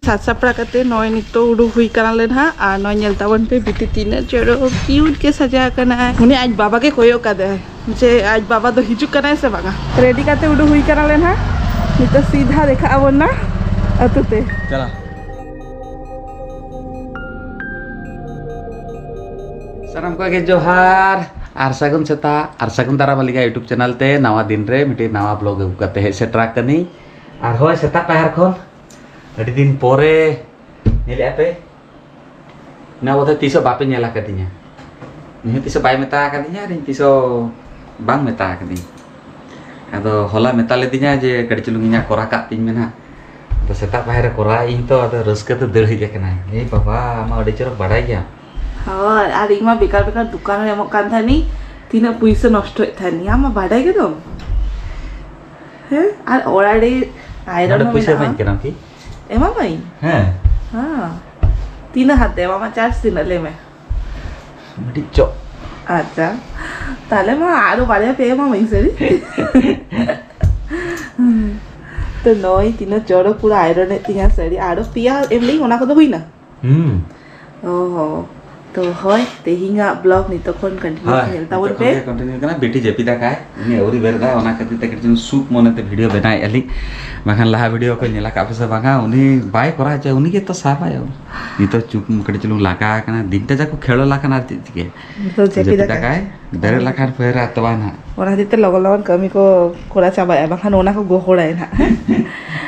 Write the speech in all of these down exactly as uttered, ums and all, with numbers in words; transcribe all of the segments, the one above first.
ᱥᱟᱡᱽ ᱥᱟᱯᱲᱟᱣ ᱠᱟᱛᱮ ᱱᱚᱜᱼᱚᱭ ᱱᱤᱛᱚᱜ ᱩᱰᱩᱠ ᱦᱩᱭ ᱠᱟᱱᱟ ᱞᱮ ᱱᱟᱦᱟᱜ᱾ ᱟᱨ ᱱᱚᱜᱼᱚᱭ ᱧᱮᱞ ᱛᱟᱵᱚᱱ ᱯᱮ, ᱵᱤᱴᱤ ᱛᱤᱱᱟᱹᱜ ᱪᱚᱨᱚᱠ ᱠᱤᱭᱩᱴ ᱜᱮ ᱥᱟᱡᱟᱣ ᱠᱟᱱᱟᱭ᱾ ᱩᱱᱤ ᱟᱡ ᱵᱟᱵᱟ ᱜᱮ ᱠᱚᱭᱚᱜ ᱠᱟᱫᱟᱭ ᱡᱮ ᱟᱡ ᱵᱟᱵᱟ ᱫᱚ ᱦᱤᱡᱩᱜ ᱠᱟᱱᱟᱭ ᱥᱮ ᱵᱟᱝᱟ᱾ ᱨᱮᱰᱤ ᱠᱟᱛᱮ ᱩᱰᱩᱠ ᱦᱩᱭ ᱠᱟᱱᱟ ᱞᱮ ᱱᱟᱦᱟᱜ᱾ ᱱᱤᱛᱚᱜ ᱥᱤᱫᱷᱟ ᱫᱮᱠᱷᱟᱜ ᱟᱵᱚᱱ ᱱᱟ ᱟᱹᱛᱩ ᱛᱮ᱾ ᱪᱟᱞᱟᱜ᱾ ᱥᱟᱱᱟᱢ ᱠᱚᱜᱮ ᱡᱚᱦᱟᱨ ᱟᱨ ᱥᱟᱹᱜᱩᱱ ᱥᱮᱛᱟᱜ ᱟᱨ ᱥᱟᱹᱜᱩᱱ ᱫᱟᱨᱟᱢ ᱟᱹᱞᱤᱧᱟᱜ YouTube ᱪᱮᱱᱮᱞ ᱛᱮ ᱱᱟᱣᱟ ᱫᱤᱱ ᱨᱮ ᱢᱤᱫᱴᱤᱡ ᱱᱟᱣᱟ ᱵᱞᱚᱜ ᱟᱹᱜᱩ ᱠᱟᱛᱮ ᱦᱮᱡ ᱥᱮᱴᱮᱨ ᱟᱠᱟᱱᱟᱹᱧ᱾ ᱟᱨ ᱦᱳᱭ, ᱥᱮᱛᱟᱜ ᱯᱟᱭᱟᱨ ᱠᱷᱚᱱ ᱟᱹᱰᱤ ᱫᱤᱱ ᱯᱚᱨᱮ ᱧᱮᱞᱮᱫᱼᱟ ᱯᱮ, ᱱᱚᱣᱟ ᱵᱚᱫᱷᱚᱭ ᱛᱤᱥ ᱦᱚᱸ ᱵᱟᱯᱮ ᱧᱮᱞ ᱟᱠᱟᱫᱤᱧᱟ᱾ ᱩᱱᱤ ᱦᱚᱸ ᱛᱤᱥ ᱦᱚᱸ ᱵᱟᱭ ᱢᱮᱛᱟ ᱟᱠᱟᱫᱤᱧᱟ ᱟᱨ ᱤᱧ ᱛᱤᱥ ᱦᱚᱸ ᱵᱟᱝ ᱢᱮᱛᱟ ᱟᱠᱟᱫᱤᱧ᱾ ᱟᱫᱚ ᱦᱚᱞᱟ ᱢᱮᱛᱟ ᱞᱮᱫᱤᱧᱟ ᱡᱮ ᱠᱟᱹᱴᱤᱡ ᱪᱩᱞᱩᱝ ᱤᱧᱟᱹᱜ ᱠᱚᱨᱟ ᱠᱟᱜ ᱛᱤᱧ ᱢᱮ ᱱᱟᱦᱟᱜ᱾ ᱟᱫᱚ ᱥᱮᱛᱟᱜ ᱯᱟᱭᱟᱨ ᱨᱮ ᱠᱚᱨᱟᱣ ᱤᱧ ᱛᱚ, ᱟᱫᱚ ᱨᱟᱹᱥᱠᱟᱹ ᱛᱮ ᱫᱟᱹᱲ ᱦᱮᱡ ᱟᱠᱟᱱᱟᱭ᱾ ᱮ ᱵᱟᱵᱟ, ᱟᱢ ᱢᱟ ᱟᱹᱰᱤ ᱪᱚᱨᱚᱠ ᱵᱟᱰᱟᱭ ᱜᱮᱭᱟᱢ᱾ ᱦᱳᱭ, ᱟᱨ ᱤᱧ ᱢᱟ ᱵᱮᱠᱟᱨ ᱵᱮᱠᱟᱨ ᱫᱚᱠᱟᱱ ᱨᱮ ᱮᱢᱚᱜ ᱠᱟᱱ ᱛᱟᱦᱮᱱᱤᱧ, ᱛᱤᱱᱟᱹᱜ ᱯᱩᱭᱥᱟᱹ ᱱᱚᱥᱴᱚᱭᱮᱫ ᱛᱟᱦᱮᱱᱤᱧ, ᱟᱢ ᱢᱟ ᱵᱟᱰᱟᱭ ᱜᱮᱫᱚᱢ᱾ ᱦᱮᱸ, ᱟᱨ ᱚᱲᱟᱜ ᱨᱮ ᱟᱭᱨᱚᱱ ᱱᱚᱰᱮ ᱦᱚᱸ ᱯᱩᱭᱥᱟᱹ ᱢᱮᱱᱟᱜᱼᱟ᱾ ᱮᱢᱟᱹᱧ ᱠᱟᱱᱟᱢ ᱠᱤ? ᱮᱢᱟᱢᱟᱹᱧ᱾ ᱦᱮᱸ᱾ ᱦᱮᱸ᱾ ᱛᱤᱱᱟᱹᱜ ᱦᱟᱛᱮ ᱮᱢᱟᱢᱟ, ᱪᱟᱨᱡᱽ ᱛᱤᱱᱟᱹᱜ ᱞᱟᱹᱭ ᱢᱮ? ᱢᱤᱫᱴᱤᱡ ᱪᱚ᱾ ᱟᱪᱪᱷᱟ, ᱛᱟᱦᱞᱮ ᱢᱟ ᱟᱨᱚ ᱵᱟᱨᱭᱟ ᱯᱮ ᱮᱢᱟᱢᱟᱹᱧ ᱥᱟᱹᱨᱤ᱾ ᱛᱚ ᱱᱚᱜᱼᱚᱭ ᱛᱤᱱᱟᱹᱜ ᱪᱚᱨᱚᱠ ᱯᱩᱨᱟᱹ ᱟᱭᱨᱚᱱ ᱮᱫ ᱛᱤᱧᱟ ᱥᱟᱹᱲᱤ, ᱟᱨᱚ ᱯᱮᱭᱟ ᱮᱢ ᱞᱟᱹᱭ, ᱚᱱᱟ ᱠᱚᱫᱚ ᱦᱩᱭᱱᱟ? ᱦᱩᱸ᱾ ᱚ ᱦᱚᱸ᱾ ᱛᱚ ᱦᱳᱭ, ᱛᱮᱦᱮᱧᱟᱜ ᱵᱞᱚᱜ ᱱᱤᱛᱚᱜ ᱠᱷᱚᱱ ᱠᱚᱱᱴᱤᱱᱤᱭᱩ ᱦᱳᱭ, ᱧᱮᱞ ᱛᱟᱵᱚᱱ ᱱᱤᱛᱚᱜ ᱯᱮ᱾ ᱠᱷᱚᱱ ᱜᱮ ᱠᱚᱱᱴᱤᱱᱤᱭᱩ ᱠᱟᱱᱟ᱾ ᱵᱤᱴᱤ ᱡᱟᱹᱯᱤᱫ ᱟᱠᱟᱭ, ᱩᱱᱤ ᱟᱹᱣᱨᱤ ᱵᱮᱨᱮᱫᱟ, ᱚᱱᱟ ᱠᱷᱟᱹᱛᱤᱨ ᱛᱮ ᱠᱟᱹᱴᱤᱡ ᱪᱩᱞᱩᱝ ᱥᱩᱠ ᱢᱚᱱᱮᱛᱮ ᱵᱷᱤᱰᱤᱭᱳ ᱵᱮᱱᱟᱣᱮᱫᱼᱟ ᱞᱤᱧ᱾ ᱵᱟᱠᱷᱟᱱ ᱞᱟᱦᱟ ᱵᱷᱤᱰᱤᱭᱳ ᱠᱚ ᱧᱮᱞ ᱟᱠᱟᱫ ᱯᱮ ᱥᱮ ᱵᱟᱝᱟ, ᱩᱱᱤ ᱵᱟᱭ ᱠᱚᱨᱟᱣ ᱦᱚᱪᱚᱭᱟ, ᱩᱱᱤ ᱜᱮᱛᱚ ᱥᱟᱵᱟᱭ᱾ ᱱᱤᱛᱚᱜ ᱪᱩᱯ, ᱠᱟᱹᱴᱤᱡ ᱪᱩᱞᱩᱝ ᱞᱟᱜᱟ ᱟᱠᱟᱱᱟ, ᱫᱤᱱᱴᱟ ᱡᱟᱠᱚ ᱠᱷᱮᱲᱚ ᱞᱟᱠᱷᱟᱱ ᱟᱨ ᱪᱮᱫ ᱪᱤᱠᱟᱹ? ᱱᱤᱛᱚᱜ ᱡᱟᱹᱯᱤᱫ ᱡᱟᱹᱯᱤᱫ ᱟᱠᱟᱭ᱾ ᱟᱠᱟᱭ, ᱵᱮᱨᱮᱫ ᱞᱟᱠᱷᱟᱱ ᱯᱷᱮᱨ ᱟᱨ ᱛᱚᱵᱟ ᱱᱟᱦᱟᱜ᱾ ᱚᱱᱟ ᱠᱷᱟᱹᱛᱤᱨ ᱛᱮ ᱞᱚᱜᱚᱱ ᱞᱚᱜᱚᱱ ᱠᱟᱹᱢᱤ ᱠᱚ ᱠᱚᱨᱟᱣ ᱪᱟᱵᱟᱭᱟ, ᱵᱟᱠᱷᱟᱱ ᱚᱱᱟ ᱠᱚ ᱜᱚᱦᱚᱲᱟᱭ ᱱᱟᱦᱟᱜ᱾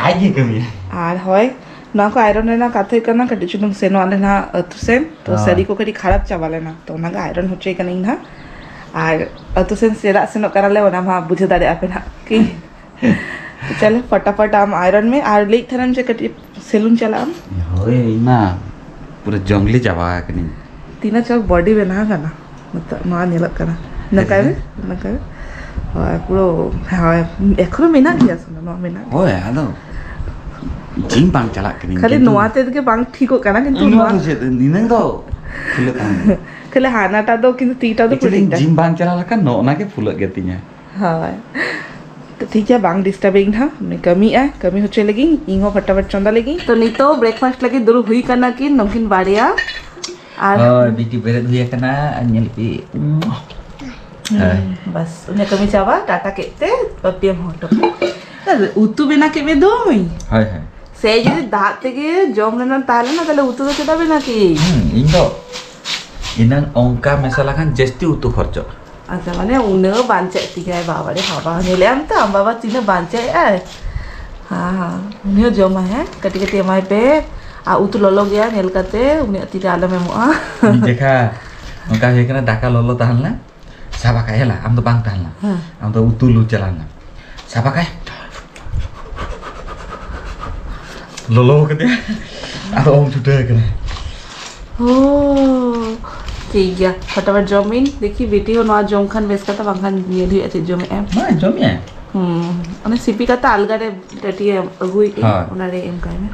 ᱟᱡ ᱜᱮ ᱠᱟᱹᱢᱤᱭᱟ᱾ ᱟᱨ ᱦᱳᱭ, ᱱᱚᱣᱟ ᱠᱚ ᱟᱭᱨᱚᱱ ᱨᱮᱱᱟᱜ ᱠᱟᱛᱷᱟ ᱦᱩᱭᱩᱜ ᱠᱟᱱᱟ, ᱠᱟᱹᱴᱤᱡ ᱪᱩᱞᱩᱝ ᱥᱮᱱᱚᱜ ᱟᱞᱮ ᱱᱟᱦᱟᱜ ᱟᱹᱛᱩ ᱥᱮᱱ, ᱛᱚ ᱦᱳᱭ᱾ ᱥᱟᱹᱲᱤ ᱠᱚ ᱠᱟᱹᱴᱤᱡ ᱠᱷᱟᱨᱟᱯ ᱪᱟᱵᱟ ᱞᱮᱱᱟ, ᱛᱚ ᱚᱱᱟᱜᱮ ᱟᱭᱨᱚᱱ ᱦᱚᱪᱚᱭ ᱠᱟᱹᱱᱟᱹᱧ ᱱᱟᱦᱟᱜ᱾ ᱟᱨ ᱟᱹᱛᱩ ᱥᱮᱱ ᱪᱮᱫᱟᱜ ᱥᱮᱱᱚᱜ ᱠᱟᱱᱟᱞᱮ, ᱚᱱᱟ ᱢᱟ ᱵᱩᱡᱷᱟᱹᱣ ᱫᱟᱲᱮᱭᱟᱜᱼᱟ ᱯᱮ ᱱᱟᱦᱟᱜ ᱠᱤ᱾ ᱪᱚᱞᱚ ᱯᱷᱚᱴᱟᱯᱷᱚᱴ ᱟᱢ ᱟᱭᱨᱚᱱ ᱢᱮ, ᱟᱨ ᱞᱟᱹᱭᱮᱫ ᱛᱟᱦᱮᱱᱟᱢ ᱡᱮ ᱠᱟᱹᱴᱤᱡ ᱥᱮᱞᱩᱱ ᱪᱟᱞᱟᱜ ᱟᱢ᱾ ᱦᱳᱭ, ᱤᱧ ᱢᱟ ᱯᱩᱨᱟᱹ ᱡᱚᱝᱞᱤ ᱪᱟᱵᱟ ᱟᱠᱟᱱᱟᱹᱧ᱾ ᱛᱤᱱᱟᱹᱜ ᱪᱚᱨᱚᱠ ᱵᱚᱰᱤ ᱵᱮᱱᱟᱣ ᱠᱟᱱᱟ ᱱᱤᱛᱚᱜ, ᱱᱚᱣᱟ ᱧᱮᱞᱚᱜ ᱠᱟᱱᱟ᱾ ᱱᱚᱝᱠᱟᱭ ᱢᱮ, ᱦᱮᱸ᱾ ᱱᱚᱝᱠᱟᱭ ᱢᱮ᱾ ᱦᱳᱭ, ᱯᱩᱨᱟᱹ, ᱦᱳᱭ, ᱮᱠᱷᱚᱱᱳ ᱢᱮᱱᱟᱜ ᱜᱮᱭᱟ ᱥᱮ, ᱱᱚᱣᱟ ᱢᱮᱱᱟᱜ ᱜᱮᱭᱟ᱾ ᱦᱳᱭ, ᱟᱫᱚ ᱡᱤᱢ ᱵᱟᱝ ᱪᱟᱞᱟᱜ ᱠᱟᱹᱱᱟᱹᱧ, ᱠᱷᱟᱹᱞᱤ ᱠᱤᱱᱛᱩ ᱱᱚᱣᱟ ᱛᱮᱫ ᱜᱮ ᱵᱟᱝ ᱴᱷᱤᱠᱚᱜ ᱠᱟᱱᱟ, ᱠᱤᱱᱛᱩ ᱤᱧ ᱱᱚᱣᱟ ᱱᱚᱣᱟ ᱫᱚ ᱪᱮᱫ, ᱱᱤᱱᱟᱹᱝ ᱫᱚ ᱯᱷᱩᱞᱟᱹᱜ ᱠᱟᱱᱟ᱾ ᱠᱷᱟᱹᱞᱤ ᱦᱟᱱᱟᱴᱟ ᱫᱚ, ᱠᱤᱱᱛᱩ ᱛᱤᱴᱟ ᱫᱚ ᱮᱠᱪᱩᱭᱮᱞᱤ ᱯᱷᱩᱞᱟᱹᱜ ᱠᱟᱱᱟ᱾ ᱡᱤᱢ ᱵᱟᱝ ᱪᱟᱞᱟᱣ ᱞᱮᱠᱷᱟᱱ ᱱᱚᱜᱼᱚ ᱱᱟ ᱜᱮ ᱯᱷᱩᱞᱟᱹᱜ ᱜᱮᱛᱤᱧᱟ᱾ ᱦᱳᱭ᱾ ᱴᱷᱤᱠ ᱜᱮᱭᱟ, ᱵᱟᱝ ᱰᱤᱥᱴᱟᱵᱮᱧ ᱦᱟᱸᱜ, ᱩᱱᱤ ᱠᱟᱹᱢᱤᱭᱮᱫᱼᱟᱭ, ᱠᱟᱹᱢᱤ ᱦᱚᱪᱚᱭ ᱞᱟᱹᱜᱤᱫ, ᱤᱧ ᱦᱚᱸ ᱯᱷᱟᱴᱟᱯᱷᱟᱴ ᱪᱚᱸᱫᱟ ᱞᱟᱹᱜᱤᱫ᱾ ᱛᱚ ᱱᱤᱛᱚᱜ ᱵᱨᱮᱠᱯᱷᱟᱥᱴ ᱞᱟᱹᱜᱤᱫ ᱫᱩᱲᱩᱵ ᱦᱩᱭ ᱠᱟᱱᱟ ᱠᱤᱱ ᱱᱩᱠᱤᱱ ᱵᱟᱨᱭᱟ᱾ ᱟᱨ ᱦᱳᱭ, ᱵᱤᱴᱤ ᱵᱮᱨᱮᱫ ᱦᱩᱭ ᱟᱠᱟᱱᱟ, ᱟᱨ ᱧᱮᱞ ᱯᱮ, ᱩᱸ᱾ ᱦᱳᱭ᱾ ᱵᱟᱥ, ᱩᱱᱤ ᱠᱟᱹᱢᱤ ᱪᱟᱵᱟ, ᱴᱟᱴᱟ ᱠᱮᱫ ᱛᱮ ᱯᱟᱹᱯᱤᱭᱟᱢ ᱦᱚᱴᱚ ᱠᱮᱫ᱾ ᱟᱨ ᱩᱛᱩ ᱵᱮᱱᱟᱣ ᱠᱮᱫ ᱢᱮ ᱫᱚᱢ᱾ ᱦᱳᱭ, ᱦᱳᱭ᱾ ᱥᱮ ᱡᱩᱫᱤ ᱫᱟᱜ ᱛᱮᱜᱮ ᱡᱚᱢ ᱨᱮᱱᱟᱜ ᱛᱟᱦᱮᱸ ᱞᱮᱱᱟ, ᱛᱟᱦᱞᱮ ᱩᱛᱩ ᱫᱚ ᱪᱮᱫᱟᱜ ᱵᱮᱱᱟᱣ ᱠᱮᱫ? ᱦᱩᱸ, ᱤᱧ ᱫᱚ ᱮᱱᱟᱝ ᱚᱱᱠᱟ ᱢᱮᱥᱟ ᱞᱮᱠᱷᱟᱱ ᱡᱟᱹᱥᱛᱤ ᱩᱛᱩ ᱠᱷᱚᱨᱪᱚᱜᱼᱟ᱾ ᱟᱪᱪᱷᱟ, ᱢᱟᱱᱮ ᱩᱱᱟᱹᱜ ᱵᱟᱧᱪᱟᱜ ᱛᱤᱧᱟᱭ ᱵᱟᱵᱟ ᱨᱮ ᱵᱟᱵᱟ, ᱧᱮᱞᱮᱜ ᱟᱢ ᱛᱚ ᱟᱢ ᱵᱟᱵᱟ ᱛᱤᱱᱟᱹᱜ ᱵᱟᱧᱪᱟᱜ ᱟᱭ᱾ ᱦᱮᱸ, ᱦᱮᱸ, ᱩᱱᱤ ᱦᱚᱸ ᱡᱚᱢᱟᱭ, ᱦᱮᱸ, ᱠᱟᱹᱴᱤᱡ ᱠᱟᱹᱴᱤᱡ ᱮᱢᱟᱭ ᱯᱮ᱾ ᱟᱨ ᱩᱛᱩ ᱞᱚᱞᱚ ᱜᱮᱭᱟ, ᱧᱮᱞ ᱠᱟᱛᱮ ᱩᱱᱤᱭᱟᱜ ᱛᱤ ᱨᱮ ᱟᱞᱚᱢ ᱮᱢᱚᱜᱼᱟ᱾ ᱢᱤᱫ ᱡᱮᱠᱷᱟ ᱚᱱᱠᱟ ᱦᱩᱭ ᱠᱟᱱᱟ, ᱫᱟᱠᱟ ᱞᱚᱞᱚ ᱛᱟᱦᱮᱸ ᱞᱮᱱᱟ, ᱥᱟᱵ ᱟᱠᱟᱭ, ᱦᱮᱞᱟ, ᱟᱢ ᱫᱚ ᱵᱟᱝ ᱛᱟᱦᱮᱸ ᱞᱮᱱᱟ, ᱦᱮᱸ᱾ ᱟᱢ ᱫᱚ ᱩᱛᱩ ᱞᱩ ᱪᱟᱞᱟᱣ ᱞᱮᱱᱟ, ᱥᱟᱵ ᱟᱠᱟᱭ, ᱞᱚᱞᱚ ᱠᱟᱛᱮ ᱟᱫᱚ ᱚᱢ ᱪᱷᱩᱴᱟᱹᱣ ᱠᱟᱱᱟ᱾ ᱳ, ᱴᱷᱤᱠ ᱜᱮᱭᱟ, ᱯᱷᱟᱴᱟᱯᱷᱟᱴ ᱡᱚᱢ ᱵᱤᱱ᱾ ᱫᱮᱠᱷᱤ ᱵᱤᱴᱤ ᱦᱚᱸ ᱱᱚᱣᱟ ᱡᱚᱢ ᱠᱷᱟᱱ ᱵᱮᱥ ᱠᱟᱛᱷᱟ, ᱵᱟᱝᱠᱷᱟᱱ ᱧᱮᱞ ᱦᱩᱭᱩᱜᱼᱟ ᱪᱮᱫ ᱡᱚᱢᱮᱜ ᱟᱭ᱾ ᱵᱟᱝ ᱡᱚᱢᱮᱜ ᱟᱭ᱾ ᱦᱩᱸ, ᱚᱱᱮ ᱥᱤᱯᱤ ᱠᱟᱛᱮ ᱟᱞᱜᱟ ᱨᱮ ᱴᱟᱹᱴᱤᱭᱟᱹ ᱟᱹᱜᱩᱭᱮᱫ ᱟᱹᱧ, ᱦᱳᱭ᱾ ᱚᱱᱟ ᱨᱮ ᱮᱢ ᱠᱟᱭ ᱢᱮ,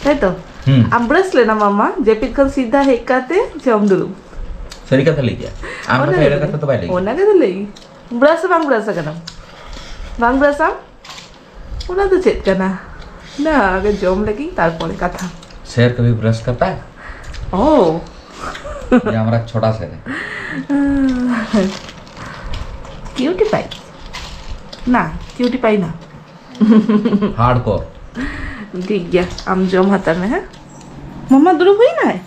ᱛᱟᱭ ᱛᱚ? ᱦᱩᱸ᱾ ᱟᱢ ᱵᱨᱟᱥ ᱞᱮᱱᱟ ᱢᱟᱢᱟ, ᱡᱟᱹᱯᱤᱫ ᱠᱷᱚᱱ ᱥᱤᱫᱷᱟ ᱦᱮᱡ ᱠᱟᱛᱮ ᱡᱚᱢ ᱫᱩᱲᱩᱵ᱾ ᱥᱟᱹᱨᱤ ᱠᱟᱛᱷᱟ ᱞᱟᱹᱭ ᱜᱮᱭᱟ᱾ ᱟᱢ ᱚᱱᱟ ᱠᱟᱛᱷᱟ ᱜᱮ ᱮᱲᱮ ᱞᱟᱹᱭ᱾ ᱠᱟᱛᱷᱟ ᱫᱚ ᱵᱟᱭ ᱞᱟᱹᱭ ᱜᱮᱭᱟ᱾ ᱚᱱᱟ ᱜᱮ ᱞᱟᱹᱭ᱾ ᱵᱨᱟᱥ ᱵᱟᱝ ᱵᱨᱟᱥ ᱟᱠᱟᱱᱟᱢ? ᱵᱟᱝ ᱵᱨᱟᱥ ᱟᱢ? ᱚᱱᱟ ᱫᱚ ᱪᱮᱫ ᱠᱟᱱᱟ? ᱚᱱᱟ ᱜᱮ ᱡᱚᱢ ᱞᱟᱹᱜᱤᱫ, ᱛᱟᱨᱯᱚᱨᱮ ᱠᱟᱛᱷᱟ᱾ शेर कभी ब्रश करता है? ᱳ। ये हमारा छोटा शेर है। Cutie pie. ना, क्यूटी पाई ना। हार्डकोर। ᱴᱷᱤᱠ ᱜᱮᱭᱟ, ᱟᱢ ᱡᱚᱢ ᱦᱟᱛᱟᱲ ᱢᱮ, ᱦᱮᱸ? ᱢᱟᱢᱟ ᱫᱩᱲᱩᱵ ᱦᱩᱭᱱᱟᱭ?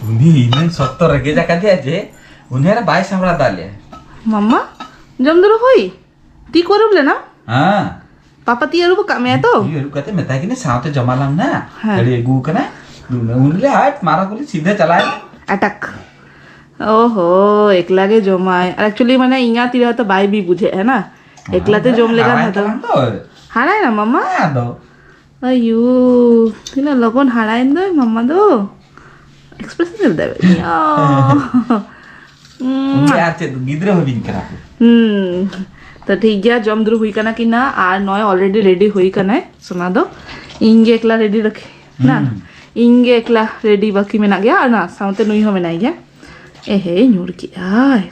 ᱩᱱᱤ ᱤᱱᱟᱹᱝ ᱥᱚᱠᱛᱚ ᱨᱮᱸᱜᱮᱡ ᱟᱠᱟᱫᱮᱭᱟ ᱡᱮ ᱩᱱᱤ ᱟᱨ ᱵᱟᱭ ᱥᱟᱢᱵᱲᱟᱣ ᱫᱟᱲᱮᱭᱟᱜᱼᱟ᱾ ᱢᱟᱢᱟ, ᱡᱚᱢ ᱫᱩᱲᱩᱵ ᱦᱩᱭ? ᱛᱤ ᱠᱚ ᱟᱹᱨᱩᱵ ᱞᱮᱱᱟ? ᱦᱮᱸ᱾ ᱯᱟᱯᱟ ᱛᱤ ᱟᱹᱨᱩᱵ ᱟᱠᱟᱫ ᱢᱮᱭᱟ ᱛᱚ? ᱛᱤ ᱟᱹᱨᱩᱵ ᱠᱟᱛᱮ ᱢᱮᱛᱟᱭ ᱠᱟᱹᱱᱟᱹᱧ, ᱥᱟᱶᱛᱮ ᱡᱚᱢᱟᱞᱟᱝ ᱱᱟ᱾ ᱦᱮᱸ᱾ ᱟᱹᱰᱤ ᱟᱹᱜᱩ ᱠᱟᱱᱟ᱾ ᱩᱱᱤ ᱞᱮ ᱦᱟᱴ ᱢᱟᱨᱟ ᱠᱩᱞᱤ ᱥᱤᱫᱷᱟᱹ ᱪᱟᱞᱟᱭ ᱱᱟ᱾ ᱟᱴᱟᱠ᱾ ᱳᱦᱳ, ᱮᱠᱞᱟ ᱜᱮ ᱡᱚᱢᱟᱭ᱾ ᱟᱨ actually ᱢᱟᱱᱮ ᱤᱧᱟᱹᱜ ᱛᱤ ᱨᱮ ᱦᱚᱭᱛᱚ ᱵᱟᱭ ᱵᱤ ᱵᱩᱡᱷᱟᱹᱜᱼᱟ ᱱᱟ᱾ ᱮᱠᱞᱟ ᱛᱮ ᱡᱚᱢ ᱞᱮᱠᱷᱟᱱ ᱦᱟᱨᱟᱭᱮᱱ ᱦᱚᱭᱛᱚ᱾ ᱛᱟᱞᱟᱝ ᱫᱚ᱾ ᱦᱟᱨᱟᱭᱮᱱᱟ ᱢᱟᱢᱟ? ᱦᱮᱸ ᱟᱫᱚ᱾ ᱟᱭᱩ, ᱛᱤᱱᱟᱹᱜ ᱞᱚᱜᱚᱱ ᱦᱟᱨᱟᱭᱮᱱ ᱫᱚᱭ ᱢᱟᱢᱟ ᱫᱚ᱾ Expression ᱧᱮᱞ ᱫᱟᱲᱮᱭᱟᱜ ᱠᱟᱱᱟ᱾ ᱩᱱᱤ ᱟᱨ ᱪᱮᱫ ᱜᱤᱫᱽᱨᱟᱹ ᱦᱩᱭ ᱠᱟᱱᱟ ᱠᱚ? ᱦᱩᱸ᱾ ᱛᱚ ᱴᱷᱤᱠ ᱜᱮᱭᱟ, ᱡᱚᱢ ᱫᱩᱲᱩᱵ ᱦᱩᱭ ᱠᱟᱱᱟ ᱠᱤ ᱱᱟ? ᱟᱨ ᱱᱚᱜᱼᱚᱭ already ready ᱦᱩᱭ ᱠᱟᱱᱟᱭ ᱥᱳᱱᱟ ᱫᱚ᱾ ᱤᱧ ᱜᱮ ᱮᱠᱞᱟ ready ᱨᱟᱠᱷᱤ ᱱᱟ? ᱦᱩᱸ᱾ ᱤᱧ ᱜᱮ ᱮᱠᱞᱟ ready ᱵᱟᱹᱠᱤ ᱢᱮᱱᱟᱜ ᱜᱮᱭᱟ, ᱟᱨ ᱱᱟ ᱥᱟᱶᱛᱮ ᱱᱩᱭ ᱦᱚᱸ ᱢᱮᱱᱟᱭ ᱜᱮᱭᱟ᱾ ᱮᱦᱮ, ᱧᱩᱨ ᱠᱮᱜᱼᱟᱭ᱾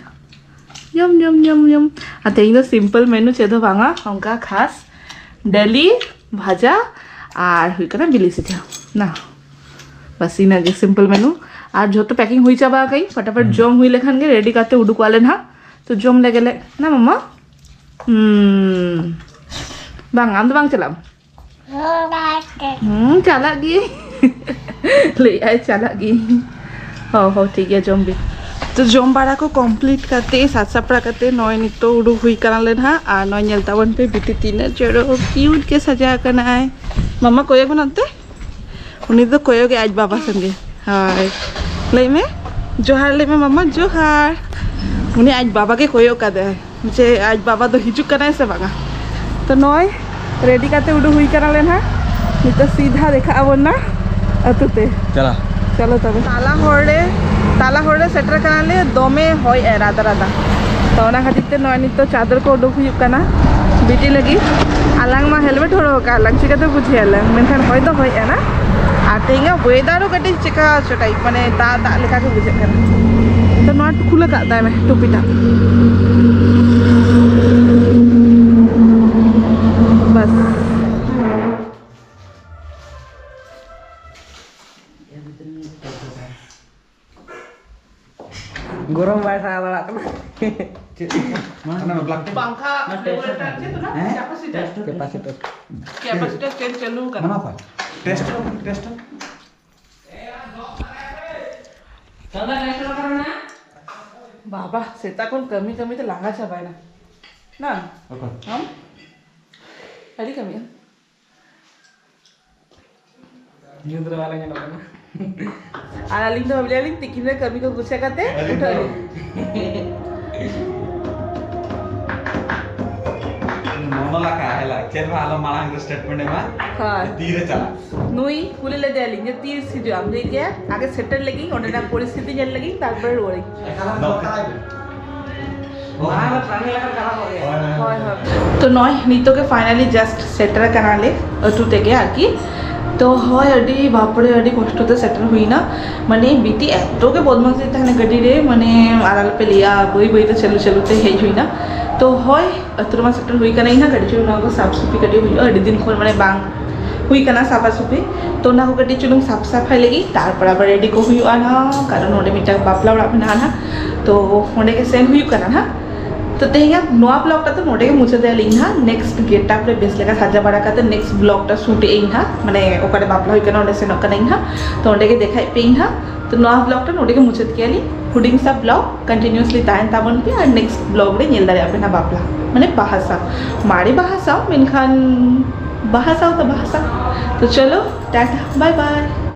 ᱧᱚᱢ ᱧᱚᱢ ᱧᱚᱢ ᱧᱚᱢ᱾ ᱟᱨ ᱛᱮᱦᱮᱧ ᱫᱚ ᱥᱤᱢᱯᱮᱞ ᱢᱮᱱᱩ, ᱪᱮᱫ ᱦᱚᱸ ᱵᱟᱝᱟ, ᱚᱱᱠᱟ ᱠᱷᱟᱥ ᱰᱟᱹᱞᱤ, ᱵᱷᱟᱡᱟ ᱟᱨ ᱦᱩᱭᱩᱜ ᱠᱟᱱᱟ ᱵᱤᱞᱤ ᱥᱤᱡᱷᱟᱹ᱾ ᱱᱟ, ᱵᱟᱥ ᱤᱱᱟᱹᱜᱮ ᱥᱤᱢᱯᱮᱞ ᱢᱮᱱᱩ᱾ ᱟᱨ ᱡᱷᱚᱛᱚ ᱯᱮᱠᱤᱝ ᱦᱩᱭ ᱪᱟᱵᱟ ᱟᱠᱟᱫᱟᱹᱧ, ᱯᱷᱟᱴᱟᱯᱷᱟᱴ ᱦᱩᱸ᱾ ᱡᱚᱢ ᱦᱩᱭ ᱞᱮᱠᱷᱟᱱ ᱜᱮ ᱨᱮᱰᱤ ᱠᱟᱛᱮ ᱩᱰᱩᱠᱚᱜ ᱟᱞᱮ ᱱᱟᱦᱟᱜ᱾ ᱛᱚ ᱡᱚᱢ ᱞᱮᱜᱮ ᱞᱮ, ᱱᱟ ᱢᱟᱢᱟ? ᱦᱩᱸ᱾ ᱵᱟᱝ, ᱟᱢ ᱫᱚ ᱵᱟᱝ ᱪᱟᱞᱟᱜ ᱟᱢ? ᱦᱩᱸ, ᱪᱟᱞᱟᱜ ᱜᱤᱭᱟᱹᱧ᱾ ᱞᱟᱹᱭᱮᱫᱼᱟᱭ ᱪᱟᱞᱟᱜ ᱜᱤᱭᱟᱹᱧ᱾ ᱦᱚᱸ, ᱦᱚᱸ, ᱴᱷᱤᱠ ᱜᱮᱭᱟ, ᱡᱚᱢ ᱵᱤᱱ᱾ ᱛᱚ ᱡᱚᱢ ᱵᱟᱲᱟ ᱠᱚ ᱠᱚᱢᱯᱞᱤᱴ ᱠᱟᱛᱮ, ᱥᱟᱡ ᱥᱟᱯᱲᱟᱣ ᱠᱟᱛᱮ ᱱᱚᱜᱼᱚᱭ ᱱᱤᱛᱚᱜ ᱩᱰᱩᱠ ᱦᱩᱭ ᱠᱟᱱᱟ ᱞᱮ ᱱᱟᱦᱟᱜ᱾ ᱟᱨ ᱱᱚᱜᱼᱚᱭ ᱧᱮᱞ ᱛᱟᱵᱚᱱ ᱯᱮ, ᱵᱤᱴᱤ ᱛᱤᱱᱟᱹᱜ ᱪᱚᱨᱚᱠ ᱠᱤᱭᱩᱴ ᱜᱮ ᱥᱟᱡᱟᱣ ᱠᱟᱱᱟᱭ᱾ ᱢᱟᱢᱟ, ᱠᱚᱭᱚᱜ ᱢᱮ ᱱᱚᱱᱛᱮ᱾ ᱩᱱᱤ ᱫᱚ ᱠᱚᱭᱚᱜ ᱜᱮ ᱟᱡ ᱵᱟᱵᱟ ᱥᱮᱱ ᱜᱮ᱾ ᱦᱳᱭ, ᱞᱟᱹᱭ ᱢᱮ, ᱡᱚᱦᱟᱨ ᱞᱟᱹᱭ ᱢᱮ ᱢᱟᱢᱟ, ᱡᱚᱦᱟᱨ᱾ ᱩᱱᱤ ᱟᱡ ᱵᱟᱵᱟ ᱜᱮ ᱠᱚᱭᱚᱜ ᱠᱟᱫᱟᱭ ᱡᱮ ᱟᱡ ᱵᱟᱵᱟ ᱫᱚ ᱦᱤᱡᱩᱜ ᱠᱟᱱᱟᱭ ᱥᱮ ᱵᱟᱝᱟ᱾ ᱛᱚ ᱱᱚᱜᱼᱚᱭ ᱨᱮᱰᱤ ᱠᱟᱛᱮ ᱩᱰᱩᱠ ᱦᱩᱭ ᱠᱟᱱᱟᱞᱮ ᱱᱟᱦᱟᱜ᱾ ᱱᱤᱛᱚᱜ ᱥᱤᱫᱷᱟ ᱫᱮᱠᱷᱟᱜ ᱟᱵᱚᱱ ᱱᱟ ᱟᱹᱛᱩ ᱛᱮ᱾ ᱪᱟᱞᱟ᱾ ᱪᱚᱞᱚ ᱛᱚᱵᱮ᱾ ᱛᱟᱞᱟ ᱦᱚᱨ ᱨᱮ, ᱛᱟᱞᱟ ᱦᱚᱨ ᱨᱮ ᱥᱮᱴᱮᱨ ᱠᱟᱱᱟᱞᱮ, ᱫᱚᱢᱮ ᱦᱚᱭ ᱮ ᱨᱟᱫᱟ ᱨᱟᱫᱟ᱾ ᱛᱚ ᱚᱱᱟ ᱠᱷᱟᱹᱛᱤᱨ ᱛᱮ ᱱᱚᱜᱼᱚᱭ ᱱᱤᱛᱚᱜ ᱪᱟᱫᱚᱨ ᱠᱚ ᱩᱰᱩᱠ ᱦᱩᱭᱩᱜ ᱠᱟᱱᱟ ᱵᱤᱴᱤ ᱞᱟᱹᱜᱤᱫ᱾ ᱟᱞᱟᱝ ᱢᱟ ᱦᱮᱞᱢᱮᱴ ᱦᱚᱨᱚᱜ ᱟᱠᱟᱫ ᱞᱟᱝ, ᱪᱤᱠᱟᱹᱛᱮ ᱵᱩᱡᱷᱟᱹᱣ ᱟᱞᱟᱝ? ᱢᱮᱱᱠᱷᱟᱱ ᱦᱚᱭ ᱫᱚ ᱦᱚᱭ ᱮᱱᱟ᱾ ᱟᱨ ᱛᱮᱦᱮᱧᱟᱜ ᱣᱮᱫᱟᱨ ᱦᱚᱸ ᱠᱟᱹᱴᱤᱡ ᱪᱮᱠᱟ ᱪᱚ ᱴᱟᱭᱤᱯ, ᱢᱟᱱᱮ ᱫᱟᱜ ᱫᱟᱜ ᱞᱮᱠᱟ ᱜᱮ ᱵᱩᱡᱷᱟᱹᱜ ᱠᱟᱱᱟ᱾ ᱛᱚ ᱱᱚᱣᱟ ᱠᱷᱩᱞᱟᱹ ᱠᱟᱜ ᱛᱟᱭ ᱢᱮ ᱴᱩᱯᱤᱴᱟᱜ᱾ ᱵᱟᱥ᱾ ᱜᱚᱨᱚᱢ ᱵᱟᱭ ᱥᱟᱦᱟᱣ ᱫᱟᱲᱮᱭᱟᱜ ᱠᱟᱱᱟ᱾ ᱪᱮᱫ? ᱚᱱᱟ ᱵᱞᱮᱠ ᱴᱮᱯ? ᱯᱟᱝᱠᱷᱟ ᱨᱮᱜᱩᱞᱮᱴᱚᱨ ᱪᱮᱫ ᱚᱱᱟ? ᱦᱮᱸ? ᱠᱮᱯᱟᱥᱤᱴᱚᱨ᱾ ᱠᱮᱯᱟᱥᱤᱴᱚᱨ᱾ ᱠᱮᱯᱟᱥᱤᱴᱚᱨ ᱪᱮᱫ ᱪᱟᱹᱞᱩ ᱠᱟᱱᱟ? ᱚᱱᱟ ᱚᱠᱟ? Test, test. ᱵᱟᱵᱟ, ᱥᱮᱛᱟᱜ ᱠᱷᱚᱱ ᱠᱟᱹᱢᱤ ᱠᱟᱹᱢᱤ ᱛᱮ ᱞᱟᱸᱜᱟ ᱪᱟᱵᱟᱭᱮᱱᱟ᱾ ᱵᱟᱝ? ᱚᱠᱚᱭ? ᱟᱢ? ᱟᱹᱰᱤ ᱠᱟᱹᱢᱤ ᱟᱢ᱾ ᱧᱩᱛ ᱨᱮ ᱵᱟᱞᱮ ᱧᱮᱞᱚᱜ ᱠᱟᱱᱟ᱾ ᱟᱨ ᱟᱹᱞᱤᱧ ᱫᱚ ᱵᱷᱟᱵᱽᱞᱤ ᱟᱹᱞᱤᱧ ᱛᱤᱠᱤᱱ ᱨᱮ ᱠᱟᱹᱢᱤ ᱠᱚ ᱜᱩᱪᱷᱟ ᱠᱟᱛᱮ ᱟᱹᱞᱤᱧ ᱩᱴᱷᱟᱹᱣ ᱫᱚ ᱟᱹᱞᱤᱧ᱾ ᱢᱚᱱᱚ ᱞᱟᱠᱟ ᱦᱮᱞᱟ, ᱪᱮᱫ ᱦᱚᱸ ᱟᱞᱚ ᱢᱟᱲᱟᱝ ᱨᱮ ᱥᱴᱮᱴᱢᱮᱱᱴ ᱮᱢᱟ᱾ ᱦᱳᱭ᱾ ᱛᱤᱨᱮ ᱪᱟᱞᱟᱜ? ᱱᱩᱭ ᱠᱩᱞᱤ ᱞᱮᱫᱮᱭᱟᱞᱤᱧ ᱡᱮ ᱛᱤᱥ ᱦᱤᱡᱩᱜ ᱟᱢ? ᱞᱟᱹᱭ ᱠᱮᱫ ᱟᱜᱮ ᱥᱮᱴᱮᱨ ᱞᱮᱜᱤᱧ, ᱚᱸᱰᱮᱱᱟᱜ ᱯᱚᱨᱤᱥᱛᱷᱤᱛᱤ ᱧᱮᱞ ᱞᱮᱜᱤᱧ, ᱛᱟᱨᱯᱚᱨᱮ ᱨᱩᱣᱟᱹᱲᱤᱧ᱾ ᱫᱚ-, ᱦᱳᱭ, ᱦᱳᱭ᱾ ᱛᱚ ᱱᱚᱜᱼᱚᱭ ᱱᱤᱛᱚᱜ ᱜᱮ finally just ᱥᱮᱴᱮᱨ ᱟᱠᱟᱱᱟᱞᱮ ᱟᱹᱛᱩ ᱛᱮᱜᱮ ᱟᱨᱠᱤ᱾ ᱛᱚ ᱦᱳᱭ, ᱟᱹᱰᱤ ᱵᱟᱯᱨᱮ, ᱟᱹᱰᱤ ᱠᱚᱥᱴᱚ ᱛᱮ ᱥᱮᱴᱮᱨ ᱦᱩᱭᱱᱟ᱾ ᱢᱟᱱᱮ ᱵᱤᱴᱤ ᱮᱛᱚ ᱜᱮ ᱵᱚᱫᱢᱟᱥᱤ ᱛᱟᱦᱮᱱᱟ ᱜᱟᱹᱰᱤ ᱨᱮ, ᱢᱟᱱᱮ ᱟᱨ ᱟᱞᱚᱯᱮ ᱞᱟᱹᱭᱟ, ᱵᱟᱹᱭ ᱵᱟᱹᱭ ᱛᱮ ᱪᱟᱹᱞᱩ ᱪᱟᱹᱞᱩ ᱛᱮ ᱦᱮᱡ ᱦᱩᱭᱱᱟ᱾ ᱛᱚ ᱦᱳᱭ, ᱟᱹᱛᱩ ᱨᱮᱢᱟ ᱥᱮᱴᱮᱨ ᱦᱩᱭ ᱠᱟᱱᱟ᱾ ᱤᱧ ᱦᱟᱸᱜ ᱠᱟᱹᱴᱤᱡ ᱪᱩᱞᱩᱝ ᱱᱚᱣᱟ ᱠᱚ ᱥᱟᱯ ᱥᱩᱯᱤ ᱠᱟᱹᱴᱤᱡ ᱦᱩᱭᱩᱜᱼᱟ, ᱟᱹᱰᱤ ᱫᱤᱱ ᱠᱷᱚᱱ ᱢᱟᱱᱮ ᱵᱟᱝ ᱦᱩᱭ ᱠᱟᱱᱟ ᱥᱟᱯᱷᱟ ᱥᱩᱯᱤ᱾ ᱛᱚ ᱚᱱᱟ ᱠᱚ ᱠᱟᱹᱴᱤᱡ ᱪᱩᱞᱩᱝ ᱥᱟᱯ ᱥᱟᱯᱷᱟᱭ ᱞᱟᱹᱜᱤᱫ, ᱛᱟᱨᱯᱚᱨ ᱟᱵᱟᱨ ᱨᱮᱰᱤ ᱠᱚ ᱦᱩᱭᱩᱜᱼᱟ ᱱᱟᱦᱟᱜ, ᱠᱟᱨᱚᱱ ᱱᱚᱰᱮ ᱢᱤᱫᱴᱟᱝ ᱵᱟᱯᱞᱟ ᱚᱲᱟᱜ ᱢᱮᱱᱟᱜᱼᱟ ᱱᱟᱦᱟᱜ, ᱛᱚ ᱚᱸᱰᱮ ᱜᱮ ᱥᱮᱱ ᱦᱩᱭᱩᱜ ᱠᱟᱱᱟ ᱱᱟᱦᱟᱜ᱾ ᱛᱚ ᱛᱮᱦᱮᱧᱟᱜ ᱱᱚᱣᱟ ᱵᱞᱚᱜ ᱴᱟ ᱫᱚ ᱱᱚᱰᱮ ᱜᱮ ᱢᱩᱪᱟᱹᱫ ᱟᱹᱞᱤᱧ ᱱᱟᱦᱟᱜ᱾ ᱱᱮᱠᱥᱴ ᱜᱮᱴᱟᱯ ᱨᱮ ᱵᱮᱥ ᱞᱮᱠᱟ ᱥᱟᱡᱟ ᱵᱟᱲᱟ ᱠᱟᱛᱮ ᱱᱮᱠᱥᱴ ᱵᱞᱚᱜ ᱴᱟ ᱥᱩᱴ ᱮᱜ ᱟᱹᱧ ᱱᱟᱦᱟᱜ, ᱢᱟᱱᱮ ᱚᱠᱟᱨᱮ ᱵᱟᱯᱞᱟ ᱦᱩᱭᱩᱜ ᱠᱟᱱᱟ ᱚᱸᱰᱮ ᱥᱮᱱᱚᱜ ᱠᱟᱱᱟᱧ ᱱᱟᱦᱟᱜ᱾ ᱛᱚ ᱚᱸᱰᱮ ᱜᱮ ᱫᱮᱠᱷᱟᱭ ᱯᱮ ᱤᱧ ᱱᱟᱦᱟᱜ᱾ ᱛᱚ ᱱᱚᱣᱟ ᱵᱞᱚᱜ ᱴᱟ ᱱᱚᱰᱮ ᱜᱮ ᱢᱩᱪᱟᱹᱫ ᱠᱮᱜᱼᱟ ᱞᱤᱧ᱾ ᱦᱩᱰᱤᱧ ᱥᱟ ᱵᱞᱚᱜ ᱠᱚᱱᱴᱤᱱᱤᱭᱩᱥᱞᱤ ᱛᱟᱦᱮᱱ ᱛᱟᱵᱚᱱ ᱯᱮ, ᱟᱨ ᱱᱮᱠᱥᱴ ᱵᱞᱚᱜ ᱨᱮ ᱧᱮᱞ ᱫᱟᱲᱮᱭᱟᱜ ᱯᱮ ᱱᱟᱦᱟᱜ ᱵᱟᱯᱞᱟ, ᱢᱟᱱᱮ ᱵᱟᱦᱟ ᱥᱟᱶ, ᱢᱟᱨᱮ ᱵᱟᱦᱟ ᱥᱟᱶ, ᱢᱮᱱᱠᱷᱟᱱ ᱵᱟᱦᱟ ᱥᱟᱶ ᱛᱚ ᱵᱟᱦᱟ ᱥᱟᱶ᱾ ᱛᱚ ᱪᱚᱞᱚ, ᱴᱟᱴᱟ, ᱵᱟᱭ ᱵᱟᱭ᱾